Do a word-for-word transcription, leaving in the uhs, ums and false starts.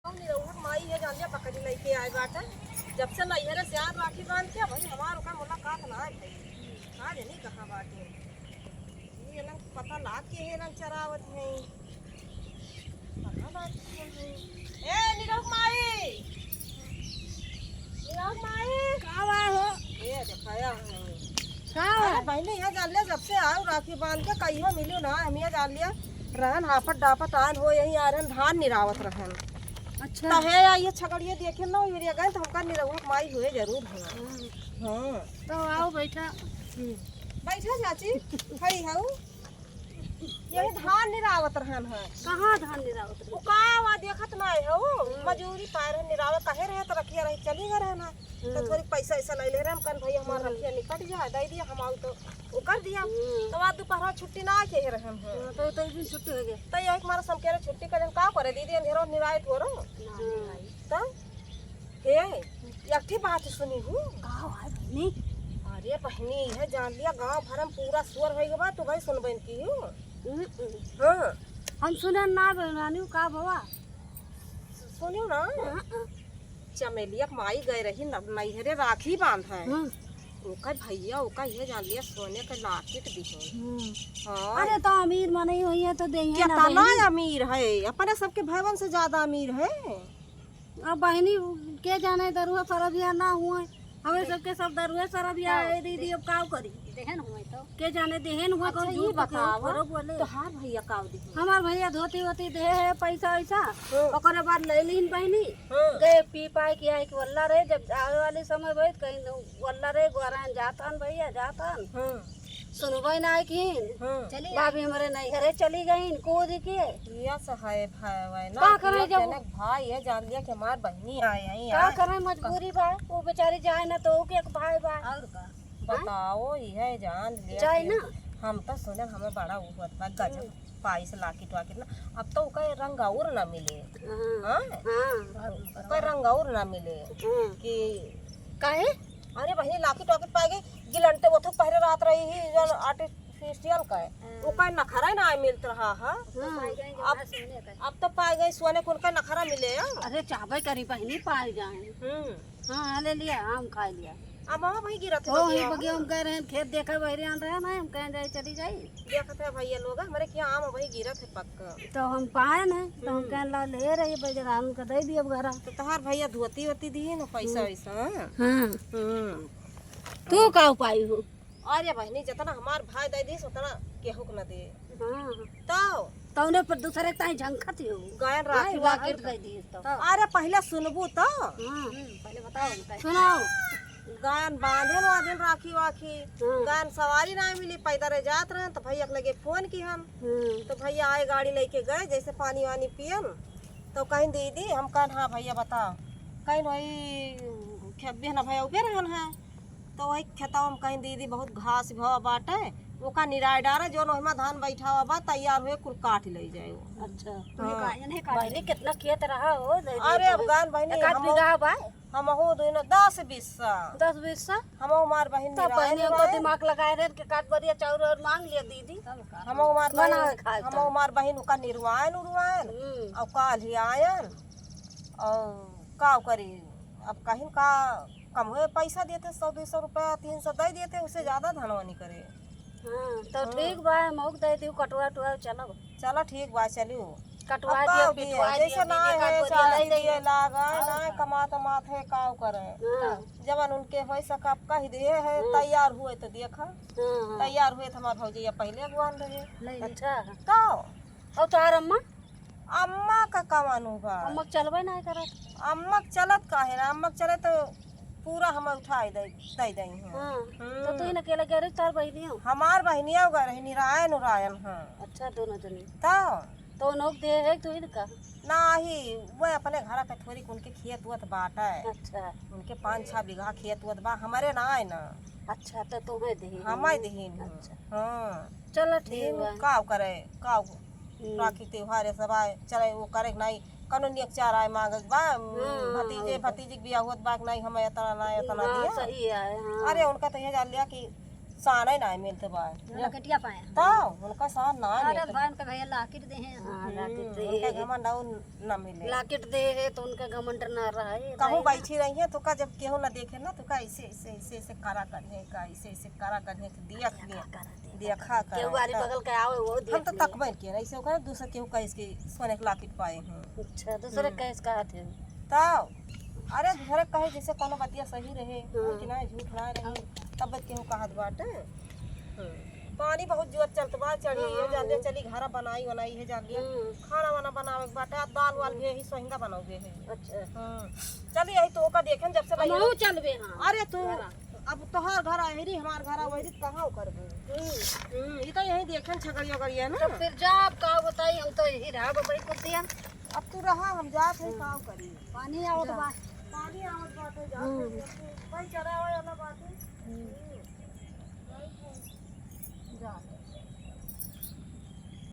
हम निरहुआ के माई है, जान लिया, बकरी लइके आए बाटे। जब से नैहरे से आए राखी बांध के, भाई, हमार ओकर मुलाकात ना है भाई। का जानी कहाँ बाटे। ये ना पता लाग के है ना चरावत है। कहाँ बाटे है? ए, निरहुआ के माई! निरहुआ के माई! का बा हो? ए, देखाया है। का बा? अरे बहिनी, यहाँ जान लिया, जब से आए राखी बांध के, कहियो मिलियो ना, हम यहाँ जान लिया, रहन हाफत डाफत आन हो, यही आ रहन, धान निरावत रहन। अच्छा। तो है या ये छगड़िया देखे ना, ये गए तो हमका निरहुआ के माई हुए जरूर है। हाँ। हाँ। तो आओ बैठा। हम्म। बैठा चाची, खड़ी हऊ। यही धान निरावत रहन है। कहाँ धान निरावत रहे? वो का वा देखत ना है, वो हम्म। मजूरी पाए रहन निरावत, कहे रहे तो रखिया रही, चली गए रहन है। तो हम्म। थोड़ी पैसा ऐसा ले ले रहे, हम कहन भैया हमार हम्म। रखिया निकट जाए, दे दिया, हम आऊ तो वो कर दिया। हम्म। तो आज दोपहर छुट्टी ना के रहन है। हाँ, तो, तो एक दिन छुट्टी हो गया। तो यही हमारा सब कह रहे छुट्टी कर, हम का करे दीदी, अंधेरा निराय थोरो। हम्म। तो हे, एक ठे बात सुनी हूँ। का है बहिनी? अरे बहिनी, है जान लिया, गांव भर में पूरा शोर होई गवा, तू भाई सुनबे न की हूँ। हम्म, हम्म। हाँ। हम सुने ना बहिनी, का भवा? सुनियो ना। हाँ, हाँ। चमेलिया के माई गए रही न-, नैहरे राखी बांध है। हम्म। ओकर भैया, ओकर ये जान लिया, सोने के लाकेट दिहे। हम्म। हाँ। अरे तो अमीर मनई होई है तो देही ना केतना बहिनी। अमीर है, अपने सबके भवन से ज्यादा अमीर है। अब बहिनी, के जाने दरुआ सरबिया ना हुए, हमें सबके सब दरुआ सरबिया का? है दीदी, अब काव करी? देहन हुए तो। के जाने देहन हुए, अच्छा, कौन ये झूठ के बतावा, ऊपरो बोले। तोहार भैया काव देहे? हमार भैया धोती वोती देहे है, पैसा वैसा, हाँ। ओकरे बाद ले लीन बहिनी, हाँ। गए पी पाए के आए के वल्ला रहे, जब आवे वाले समय भई कहीं वल्ला रहे, गोरान जातन भैया, जातन। हाँ। सुनबे ना किन। हाँ। चली भाभी हमरे नैहरे चली गईन कूद के। यस है भाई, भाई ना, का करे जब जनक भाई है, जान लिया कि हमार बहिनी आए हैं का यार। करे मजबूरी बा, वो बेचारी जाए ना तो ओके एक भाई बा। और का? बताओ, यह जान लिया जाए कि ना। हम तो सुने हमें बड़ा वो होत बा, गजब हम्म। पाइस लाकिट वाकिट ना। अब तो ओकर रंग और ना मिले। हाँ। हाँ? हाँ। ओकर रंग और ना मिले हाँ। कि काहे? अरे बहिनी, लाकिट वाकिट पाए गई, गिलंटे ओथु पहरे रात रही ही, जौन आर्टिफिशियल का है, हाँ। ओकर नखरा ना मिलत रहा है। हाँ। अब, अब तो पाए गई सोने के उनका नखरा मिले है। अरे चाहबे करी बहिनी पाए जाए। हम्म। हाँ, हाँ, ले लिया, आम खा लिया। अब हम वही गिरत ओ, ही बगिया बगिया हम कह रहे हैं, खेत देखा बहरे आन रहे ना, हम कहें जाए चली जाई। देखत है भैया लोग, हमरे के आम वही गिरत है पक्का। तो हम पाए ना, तो हम हम्म। कहें ला ले रही बजरान का दे दिए अब घरा। तो तोहार भैया धोती वोती दिए ना, पैसा हम्म। वैसा, हाँ? हाँ। हम्म। तू का उपाय हो? अरे बहिनी, जितना हमार भाई दे दिस, उतना केहू के न दे। हाँ। तो? तौने पर दूसरे ताई झंखत हो। गायन राखी हाँ, वाखी वाकिट का। दे दिस तो। तो। अरे पहिले सुनबू तो। हाँ। हम्म, पहिले बताओ उनका। सुनाओ। गायन बांधे वांधे राखी वाखी। हाँ। गायन सवारी ना मिली, पैदल जात रहे तो भैया के लगे फोन किहन। हम्म। तो भैया आए गाड़ी लेके गए, जैसे पानी वानी पियन। तो कहिन दीदी, हम कहन हाँ भैया बताओ। कहिन वही खेब्बे ना भैया उबे रहन है। तो वही खेतवा में कहीं दीदी बहुत घास भवा बाटे, ओका निराय डारे, जौन ओहिमा धान बैठावा बा, तैयार हुए, कुल काट ले जाए वो। अच्छा। हाँ। बहिनी, कितना खेत रहा हो, दे दे अरे, तो। अब गान बहिनी, एक आध हम, बीघा बा? हमहू दुनो दस बीस सा। दस बीस सा? हमहू मार बहिन तब निराय बहिनी, हमको निराय। दिमाग लगाए रहे कि काट बढ़िया चाउर और मांग लिया दीदी। हमहू मार बना बहिन, खाए हमहू तो। मार बहिन ओका निरवायन उरवायन, हम्म। और काल ही आयन, और का करी, अब कहीं का कम हुए पैसा देते, सौ दो सौ रुपया, तीन सौ दे देते, उससे ज्यादा धनवा नहीं करे। हाँ, तो हाँ। ठीक बा, मौक दे दियो, कटवा टुआ चलब। चला ठीक बा, चलियो। कटवा अब का दियो, हो गया, पिटवा जैसे दियो, ना दीदी, है, का चाहे बोलिया दिए दीदी। लागा, और ना का? कमात मात है, काव करे। हाँ। जवन उनके होई सका, अब कह दिए है, हाँ। तैयार हुए तो देखा। हाँ, हाँ। तैयार हुए तो हमार भौजैया पहले अगुआन रहे। नहीं, नहीं। अच्छा। तो? और तोहार अम्मा? अम्मा का कवन बा? अम्मा के चलबे ना करत। अम्मा के चलत काहे ना? अम्मा के चले तो पूरा हम उठाई दे, दे दे हैं। हाँ। हम्म। तो तू ही न अकेले गए रही, तार बहिनी हो? हमार बहिनिया गए रही, निरायन उरायन, हाँ। अच्छा, दोनों जनी। तो? तो नोक दे है तू ही न का? नाही, वो अपने घर के थोड़ी उनके खेत उत बाटे। अच्छा। उनके पाँच छह बीघा खेत उत बा, हमारे ना है ना। अच्छा, तो तुम्हें दे हमारे ही। देहिन। अच्छा। हाँ। चलो, ठीक देहिन बा। काव करे, काव हम्म। राखी त्योहार है सब आए, चले वो करे के नाही, कौनो नियक चार आए मांगे के बा, हम्म, भतीजे, हाँ। भतीजी के बियाह होत बा कि नाही, हमें इतना ना, इतना हाँ, दिया। सही है, हाँ। अरे, उनका तो ये जान लिया कि साने ना मिलत बा। लकेटिया पाए हैं। तो उनका सान ना अरे मिलत। भाई, उनका भैया लाकिट दे हैं। हाँ, लाकिट हम्म, दे उनका हैं। घमंड और ना मिले। लाकिट दे है तो उनका घमंड ना रहे। कहूँ भाई। बैठी रही है तो का जब केहू ना देखे ना तो का ऐसे, ऐसे, ऐसे, ऐसे करा करिए का, ऐसे, ऐसे करा करिए कि दिया, दिया, करा दे। देखा करा केहू आरी का। बगल के आवे, वो हम तो देख ले। तकबे के ना, ऐसे ओकरा दूसरे केहू कहे कि सोने के लाकिट पाए हैं। अच्छा, दूसरे हम्म। कहे से कहत है। तो अरे दूसरे कहे जैसे कोनो बतिया सही रहे, हाँ। कि ना झूठ ना रहे, हाँ। तब केहू कहत बाटे। हाँ। पानी बहुत जोर चलत बा, चढ़ी हाँ, ये जान ले, हाँ। चली घरा बनाई वनाई है जान ले। हम्म। खाना वाना बनावे के बाटे, आ दाल वाल भी यही सोहिंगा बनावे है। अच्छा। हाँ। चली यही तो ओका देखें जब से हम भाई चलबे, हाँ। अरे तू घरा। अब तोहार घर अहरी, हमार घर वहरी, कहाँ करबे? हम्म। हम्म, ई तो यही देखें छगड़िया गड़िया ना। तो फिर जा, अब का बताई, हम तो यही रहा बबई कुतिया। अब तू रहा, हम जात है, हम्म। का करी? पानी आवत जा। बा। पानी आवत बाटे, जा। हम्म। भाई चला आवे वाला बाटे। हम्म। जा।